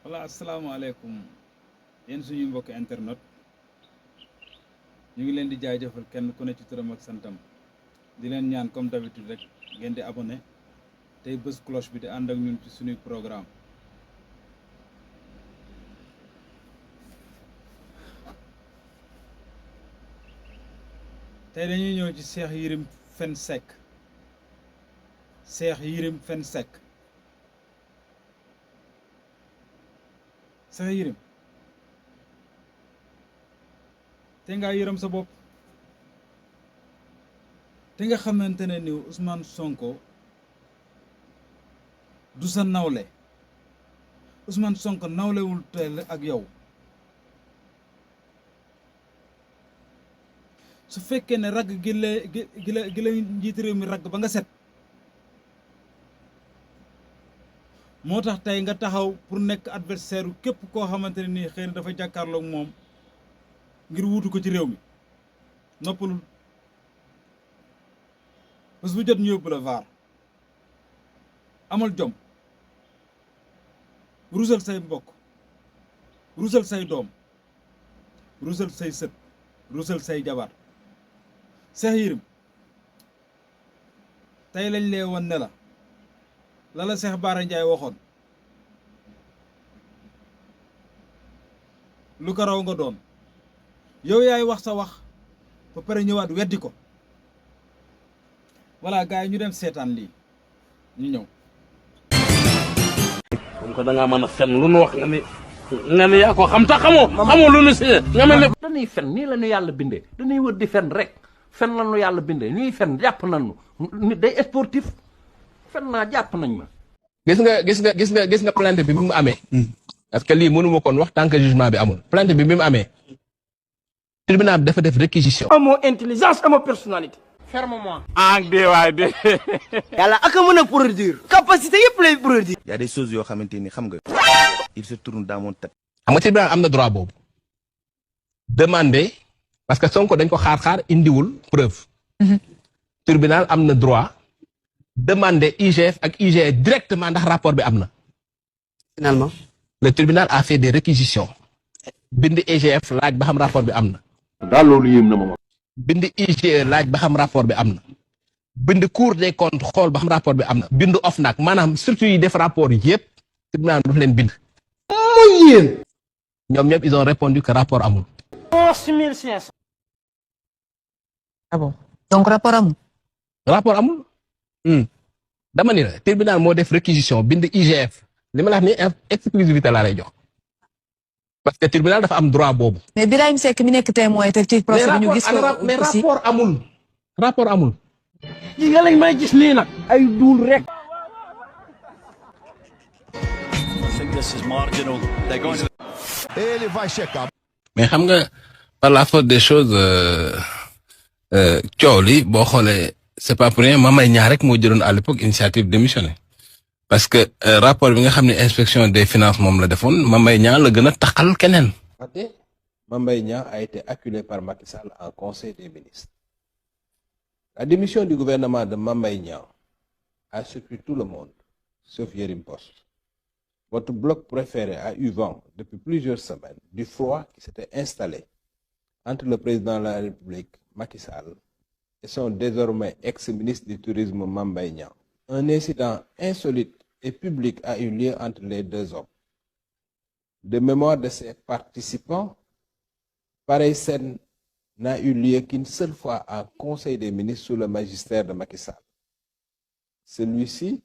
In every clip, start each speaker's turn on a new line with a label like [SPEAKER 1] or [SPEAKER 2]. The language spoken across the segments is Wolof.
[SPEAKER 1] voilà asalaamaaleykum yéen suñu mbokk internet ñu ngi leen di jaajëfal kenn ku ne ci turam ak santam di leen ñaan comme d'habitude rek ngeen di abonné tey bés cloche bi di ànd ak ñun ci suñuy programme tey dañuy ñëw ci Cheikh Yérim Fene Seck Cheikh Yérim Fene Seck Cheikh Yérim te nga yërëm sa bopp te nga xamante ne ni Ousmane Sonko du sa nawle Ousmane Sonko nawlewul teel ak yow su fekkee ne ragg gi la njiiti réew mi ragg ba nga set moo tax tey nga taxaw pour nekk adversaire képp koo xamante ne nii xëy na dafa jàkkaarloog moom ngir wuutu ko ci réew mi noppalul bés bu jot ñu yóbbu la vaar amal jom rusal say mbokk rusal say doom rusal say sët rusal say jabar Cheikh Yérim tey lañ lee woon ne la Cheikh Bara Ndiaye waxoon lu ko raw nga doon yow yaay wax sa wax ba pare ñëwaat weddi ko voilà gars yi ñu dem seetaan lii ñu ñëw.
[SPEAKER 2] comme que da ngaa mën a fen lu nu wax nga ne yaa ko xam ta xamoo lu nu si nga mel ne.
[SPEAKER 3] dañuy fen nii la ñu yàlla bindee dañuy wër di fen rek fen la ñu yàlla bindee ñuy fen jàpp nañu nit day sportif fen naa jàpp nañ ma.
[SPEAKER 4] gis nga plainte bi mu amee. parce que lii mënu ma koon wax tant que jugement bi amul. plainte bi mu amee. tribunal bi dafa def réquisition.
[SPEAKER 5] amoo intelligence amoo personnalité.
[SPEAKER 2] ferme-moi. ah dee waay dee.
[SPEAKER 5] yàlla ak a mën a produire. capacité yëpp lay produire.
[SPEAKER 6] y a des choses yoo xamante ni xam nga. il se tourne dans mon tête.
[SPEAKER 4] xam nga tribunal am na droit boobu. demander parce que Sonko dañ ko xaar indiwul preuve. tribunal am na droit. demander IGF ak IGE directement ndax rapport bi am na.
[SPEAKER 5] finalement.
[SPEAKER 4] le tribunal a fait des réquisitions. bind IGF laaj ba xam rapport bi am na.
[SPEAKER 2] daal loolu yéem na ma.
[SPEAKER 4] bind IGE laaj ba xam rapport bi am na. bind Cour des comptes xool ba xam rapport bi am na. bind OFNAC maanaam surtout yi def rapport yëpp tribunal daf leen bind.
[SPEAKER 5] mooy yéen.
[SPEAKER 4] ñoom ñëpp ils ont répondu que rapport amul.
[SPEAKER 5] 11 500.
[SPEAKER 7] ah bon donc rapport amul.
[SPEAKER 4] rapport amul. dama ni la tribunal moo def réquisition bind IGF li ma la wax ni exclusivité laa lay jox. parce que tribunal dafa am droit boobu.
[SPEAKER 7] mais Birahim Seck mi nekk témoin te ci procès bi ñu gis ko
[SPEAKER 4] mais rapport amul. rapport amul.
[SPEAKER 5] yi nga lañ may gis nii nag. ay duul rek.
[SPEAKER 8] mais xam nga par la force des choses coow li boo xoolee c'est pas pour rien Mame Mbaye Niang rek moo jëloon à l'époque initiative démissionner parce que rapport bi nga xam ne inspection des finances moom la defoon Mame Mbaye Niang la gën a taxal keneen.
[SPEAKER 9] Mame Mbaye Niang a été acculé par Macky Sall en conseil des ministres. La démission du gouvernement de Mame Mbaye Niang a surpris tout le monde, sauf Yérim Post. Votre bloc préféré a eu vent depuis plusieurs semaines du froid qui s'était installé entre le président de la République, Macky Sall, et son désormais ex-ministre du Tourisme, Mame Mbaye Niang. Un incident insolite et public a eu lieu entre les deux hommes. De mémoire de ses participants, pareille scène n'a eu lieu qu'une seule fois en Conseil des ministres sous le magistère de Macky Sall. Celui-ci,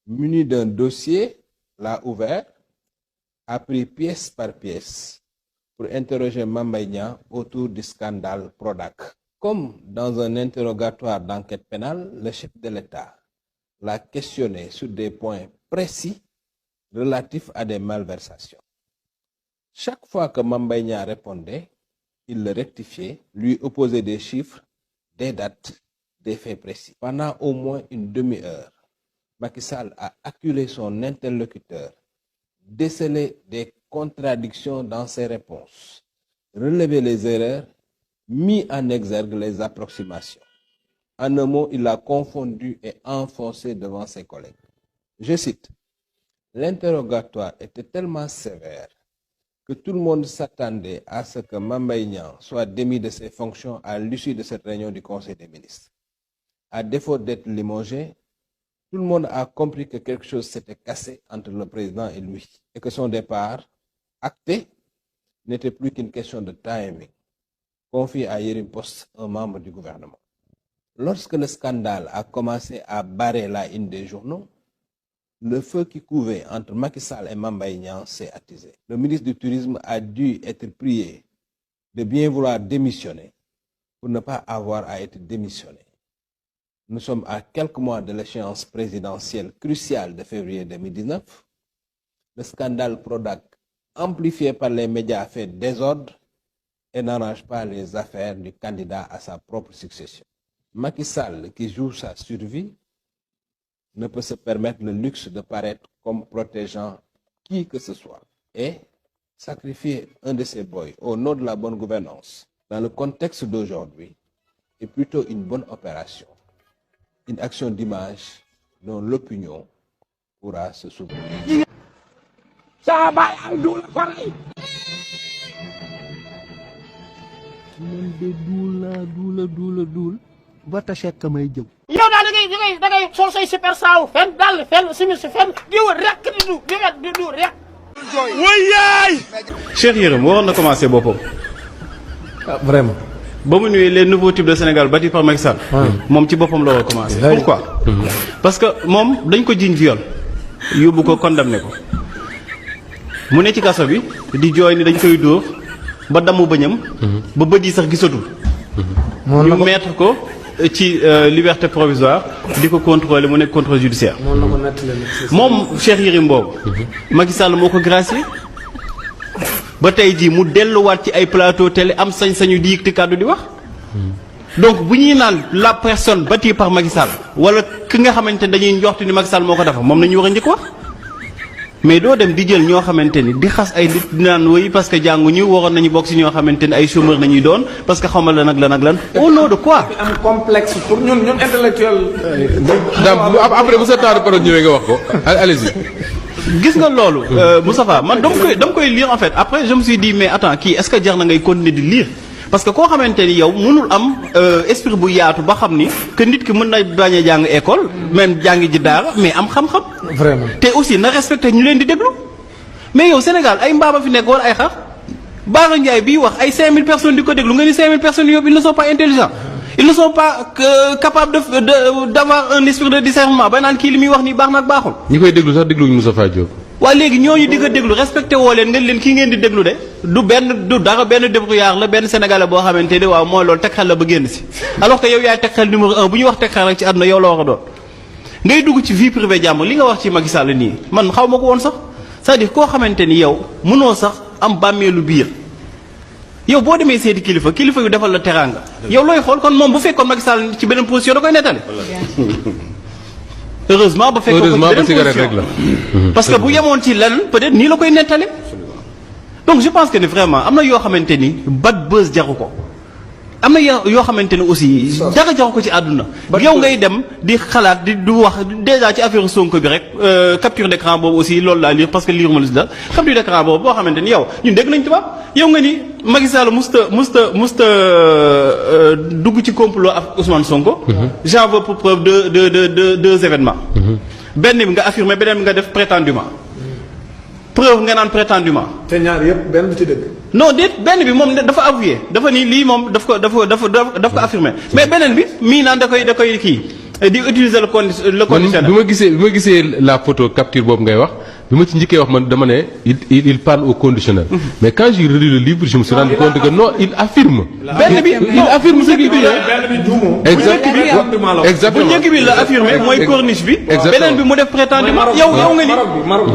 [SPEAKER 9] muni d'un dossier, l'a ouvert, a pris pièce par pièce pour interroger Mame Mbaye Niang autour du scandale Prodac. Comme dans un interrogatoire d'enquête pénale, le chef de l'État l'a questionné sur des points précis relatifs à des malversations. Chaque fois que Mame Mbaye Niang répondait, il le rectifiait, lui opposait des chiffres, des dates, des faits précis. Pendant au moins une demi-heure, Macky Sall a acculé son interlocuteur, décelé des contradictions dans ses réponses, relevé les erreurs, mis en exergue les approximations. En un mot, il a confondu et enfoncé devant ses collègues. Je cite, L'interrogatoire était tellement sévère que tout le monde s'attendait à ce que Mame Mbaye Niang soit démis de ses fonctions à l'issue de cette réunion du Conseil des ministres. À défaut d'être limogé, tout le monde a compris que quelque chose s'était cassé entre le président et lui et que son départ, acté, n'était plus qu'une question de timing, confie à Yerim Post, un membre du gouvernement. Lorsque le scandale a commencé à barrer la une des journaux, le feu qui couvait entre Macky Sall et Mame Mbaye Niang s'est attisé. Le ministre du Tourisme a dû être prié de bien vouloir démissionner pour ne pas avoir à être démissionné. Nous sommes à quelques mois de l'échéance présidentielle cruciale de février 2019. Le scandale Prodac, amplifié par les médias, fait désordre et n'arrange pas les affaires du candidat à sa propre succession. Macky Sall, qui joue sa survie, ne peut se permettre le luxe de paraître comme protégeant qui que ce soit. Et sacrifier un de ses boys au nom de la bonne gouvernance, dans le contexte d'aujourd'hui, est plutôt une bonne opération. Une action d'image dont l'opinion pourra se souvenir.
[SPEAKER 3] ba tachek ka may jëw.
[SPEAKER 5] yow daal da ngay sol say super saaw fenn dal fenn simis fenn di wër rek di du rek.
[SPEAKER 10] Cheikh Yérim waroon na commencé boppam.
[SPEAKER 3] Vraiment.
[SPEAKER 10] ba mu ñëwee les nouveaux types de Sénégal bâtis par Macky Sall. moom ci boppam la war a commencé. Pourquoi? Parce que moom dañ ko jiiñ viol yóbbu ko condamné ko mu ne ci kaso bi di jooy ni dañ koy dóor ba damu bëñam. ba bët yi sax gisatul. ñu mettre ko ci liberté provisoire di ko contrôler mu nekk contrôle judiciaire. moom Cheikh Yérim boobu. Macky Sall moo ko gracié ba tey jii mu delluwaat ci ay plateau télé am sañ-sañu di yëkkati kàddu di wax. donc bu ñuy naan la personne bâtie par Macky Sall wala ki nga xamante ne dañuy njoxtu ni Macky Sall moo ko defar moom nañu war a njëkk wax. mais doo dem di jël ñoo xamante ni di xas ay nit di naan woy parce que jànguñu waroon nañu bokk si ñoo xamante ni ay chômeur nañuy doon parce que xamal lan ak lan ak lan au nom de quoi.
[SPEAKER 11] am complexe pour ñun intellectuel.
[SPEAKER 4] après bu sa temps de parole ñëwee nga wax ko allez-y.
[SPEAKER 10] gis nga loolu. Moustapha man dama koy lire en fait après je me suis dit mais attends kii est-ce que jar na ngay continuer di lire. parce que koo xamante ni yow mënul am esprit bu yaatu ba xam ni que nit ki mën na bañ a jàng école même jàngi ji daara mais am xam-xam.
[SPEAKER 11] Vraiment.
[SPEAKER 10] te aussi na respecté ñu leen di déglu mais yow Sénégal ay mbaama fi nekk wala ay xar Bara Ndiaye bii wax ay 5000 personnes di ko déglu nga ni 5000 personnes yóbbu ils ne sont pas intelligents ils ne sont pas capables d'avoir un esprit de discernement ba naan kii li muy wax nii baax na ak baaxul.
[SPEAKER 4] ñi koy déglu sax dégluñu Moustapha Diop.
[SPEAKER 10] waa léegi ñooñu di ko déglu respecté woo leen nga leen kii ngeen di déglu de du dara benn débrouillard la benn sénégalais boo xamante ne waaw mooy loolu teg xel la ba génn si alors que yow yaay teg xel numéro 1 bu ñu wax teg xel rek ci àdduna yow la war a doon ngay dugg ci vie privée jàmm li nga wax ci Macky Sall nii man xaw ma ko woon sax c'est-à-dire koo xamante ni yow mënoo sax am bàmmeelu biir yow boo demee seeti kilifa yu defal la teraanga yow looy xool kon moom bu fekkoon Macky Sall ci beneen position da koy nettali heureusement ba fekk ko ci beneen position parce que bu yemoon ci lenn peut-être nii la koy nettali donc je pense que ni vraiment am na yoo xamante ni bad buzz jaru ko am na yoo xamante ni aussi dara jaru ko ci àdduna yow ngay dem di xalaat di wax déjà ci affaire Sonko bi rek capture d'écran boobu aussi loolu laa lire parce que lire ma lu si dal capture d'écran boobu boo xamante ni yow ñun dégg nañ tubaab yow nga ni Macky Sall musta dugg ci complot ak Ousmane Sonko. j'en veux pour preuve deux événements. benn bi nga affirmé beneen bi nga def prétendument preuve nga naan prétendument.
[SPEAKER 11] te ñaar yëpp benn bu ci dëgg.
[SPEAKER 10] non déet benn bi moom dafa avoué dafa ni lii moom daf ko affirmé mais beneen bi mii naan da koy kii di utiliser le conditionnel.
[SPEAKER 4] bi ma gisee la photo capture boobu ngay wax bi ma ci njëkkee wax man dama ne il parle au conditionnel. mais quand j'ai relu le livre je me suis rendu compte que non il affirme. il affirme ce qu'il dit.
[SPEAKER 10] exactement bu njëkk bi la affirmé mooy corniche bi. beneen bi mu def prétendument yow nga ni.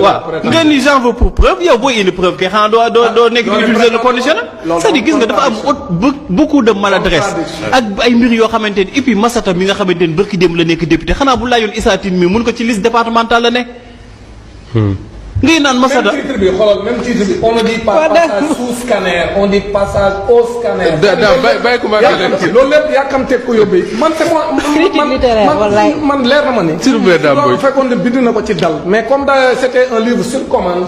[SPEAKER 10] waaw nga ni j'en veux pour preuve yow booy indi preuve kay xanaa doo nekk di utiliser le conditionnel. c'est-à-dire gis nga dafa am beaucoup de maladresse ak ay mbir yoo xamante ni et puis Massata mi nga xamante ni barki dem la nekk député xanaa bu laajoon Issa Tine mi mun ko ci liste départementale la nekk. ngay naan Massata
[SPEAKER 11] même titre bi xoolal même titre bi on ne dit pas passage sous scanner on dit passage au scanner.
[SPEAKER 9] bàyyi ko
[SPEAKER 11] loolu lépp yàkkamte ko yóbbee man c'est moi.
[SPEAKER 7] critique littéraire wallaay
[SPEAKER 11] man leer na ma ni.
[SPEAKER 9] S'il vous plaît Dame Boy.
[SPEAKER 11] loolu fekkoon ne bind na ko ci dal mais comme c'était un livre sur commande.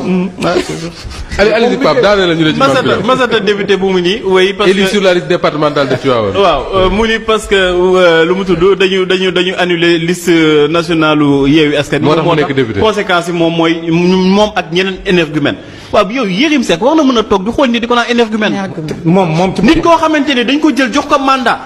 [SPEAKER 9] allez Pape daanaka la ñu ne ci
[SPEAKER 10] Massata député bu mu nii oui parce que
[SPEAKER 9] élu sur la liste départementale de Tivaouane.
[SPEAKER 10] waaw mu ni parce que lu mu tudd dañu annuler liste nationale Yewwi Askan Wi.
[SPEAKER 9] moo tax mu nekk député
[SPEAKER 10] conséquence yi moom mooy moom ak ñeneen énergumène waaw bi yow Yérim Seck war na mën a toog di xool ni di ko naan énergumène
[SPEAKER 11] moom
[SPEAKER 10] nit koo xamante ne dañ ko jël jox ko mandat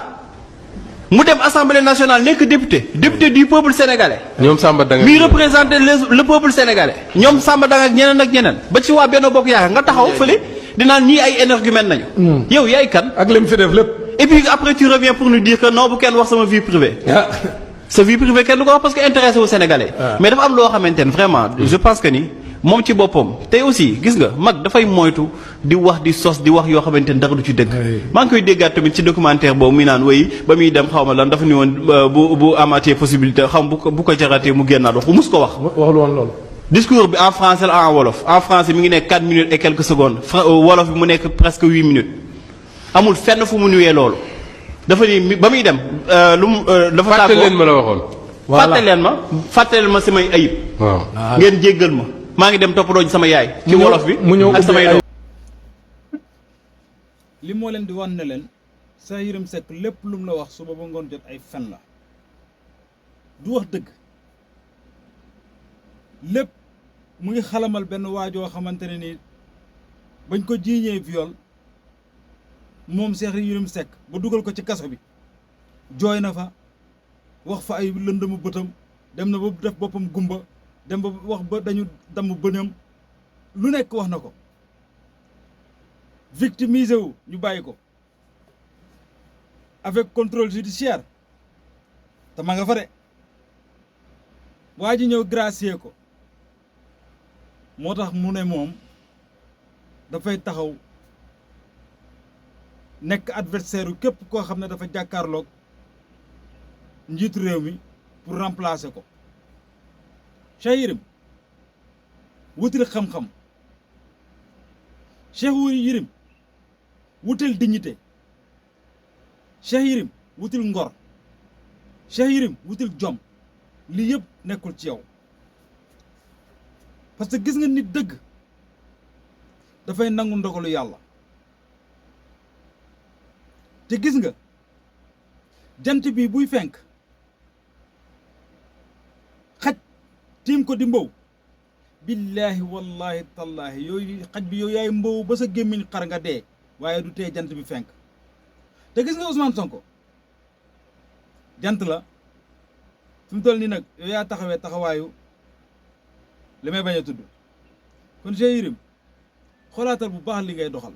[SPEAKER 10] mu dem assemblée nationale nekk député du peuple sénégalais.
[SPEAKER 9] ñoom Samba Danga
[SPEAKER 10] mi représenter le peuple sénégalais. ñoom Samba Danga ak ñeneen ba ci waa Benno Bokk Yaakaar nga taxaw fële dinaan ñii ay énergumène nañu. yow yaay kan.
[SPEAKER 11] ak lim fi def lépp.
[SPEAKER 10] et puis après tu reviens pour nous dire que non bu kenn wax sama vie privée. sa vie privée kenn du ko wax parce que intéressé wu sénégalais. mais dafa am loo xamante ne vraiment je pense que ni moom ci boppam tey aussi gis nga mag dafay moytu di wax di sos di wax yoo xamante ne dara du ci dëgg. maa ngi koy déggaat tamit ci documentaire boobu muy naan wéy ba muy dem xaw ma lan dafa ni woon bu amaatee possibilité xam bu ko jaratee mu génnaat wax mus ko wax.
[SPEAKER 11] waxul woon loolu.
[SPEAKER 10] discours bi en français la en wolof en français mi ngi nekk 4 minutes et quelques secondes wolof bi mu nekk presque 8 minutes amul fenn fu mu nuwee loolu dafa ni ba muy dem lu mu dafa
[SPEAKER 9] fàtte leen ma la waxoon.
[SPEAKER 10] fàtte leen ma samay ayib.
[SPEAKER 9] waaw
[SPEAKER 10] ngeen jéggal ma maa ngi dem toppatoo sama yaay. ci wolof bi
[SPEAKER 11] mu ñëw
[SPEAKER 10] ak samay doom.
[SPEAKER 1] li moo leen di wan ne leen sa Yérim Seck lépp lu mu la wax suba ba ngoon jot ay fen la du wax dëgg lépp mu ngi xalamal benn waajoo xamante ne ni bañ ko jiiñee viol moom Cheikh Yérim Seck ba dugal ko ci kaso bi jooy na fa wax fa ay lëndëmu bëtam dem na ba def boppam gumba dem ba wax ba dañu damm bëñam lu nekk wax na ko victimisé wu ñu bàyyi ko avec contrôle judiciaire te ma nga fa de waa ji ñëw gracier ko moo tax mu ne moom dafay taxaw nekk adversaire u képp koo xam ne dafa jàkkaarloog njiitu réew mi pour remplacer ko Cheikh Yérim wutil xam-xam Cheikh Yérim wutil dignité Cheikh Yérim wutil ngor Cheikh Yérim wutil jom lii yëpp nekkul ci yow parce que gis nga nit dëgg dafay nangu ndogalu yàlla te gis nga jant bi buy fenk xaj tiim ko di mbow billaahi wallahi tallaahi yooyu xaj bi yow yaay mbow ba sa gémmiñ xar nga dee waaye du tee jant bi fenk te gis nga Ousmane Sonko jant la fi mu toll nii nag yow yaa taxawee taxawaayu li may bañ a tudd kon Cheikh Yérim xoolaatal bu baax li ngay doxal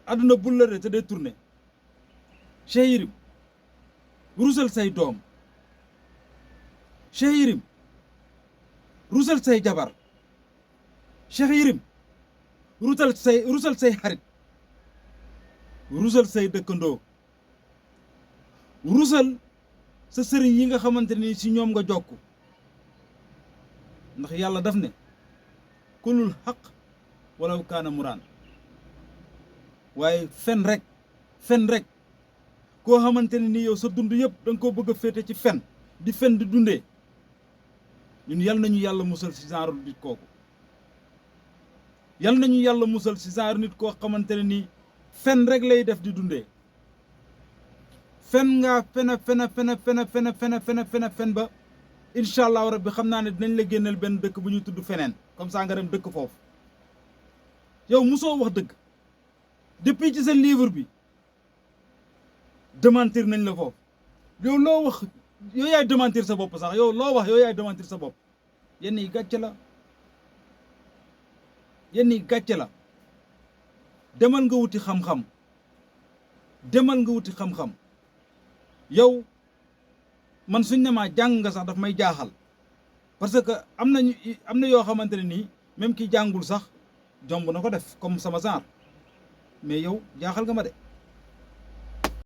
[SPEAKER 1] adduna bul la de te day tourné Cheikh Yérim rusal say doom Cheikh Yérim rusal say jabar Cheikh Yérim rusal say xarit rusal say dëkkandoo rusal sa sëriñ yi nga xamante ni si ñoom nga jokk ndax yàlla daf ne kulul xaq walaw kaana muraan waaye fen rek koo xamante ne ni yow sa dund yëpp da nga koo bëgg a féete ci fen di fen di dundee ñun yal nañu yàlla musal si genre nit kooku yal nañu yàlla musal si genre nit koo xamante ne nii fen rek lay def di dundee fen ngaa fen ba incha allahu rabbi xam naa ne dinañ la génneel benn dëkk bu ñuy tudd feneen comme ça nga dem dëkk foofu yow musoo wax dëgg depuis ci sa livre bi démentir nañ la foofu yow loo wax yow yaay démentir sa bopp sax yow loo wax yow yaay démentir sa bopp yenn yi gàcce la demal nga wuti xam-xam yow man suñ ne maa jàng nga sax daf may jaaxal parce que am na yoo xamante ne nii même ki jàngul sax jomb na ko def comme sama genre mais yow jaaxal nga ma de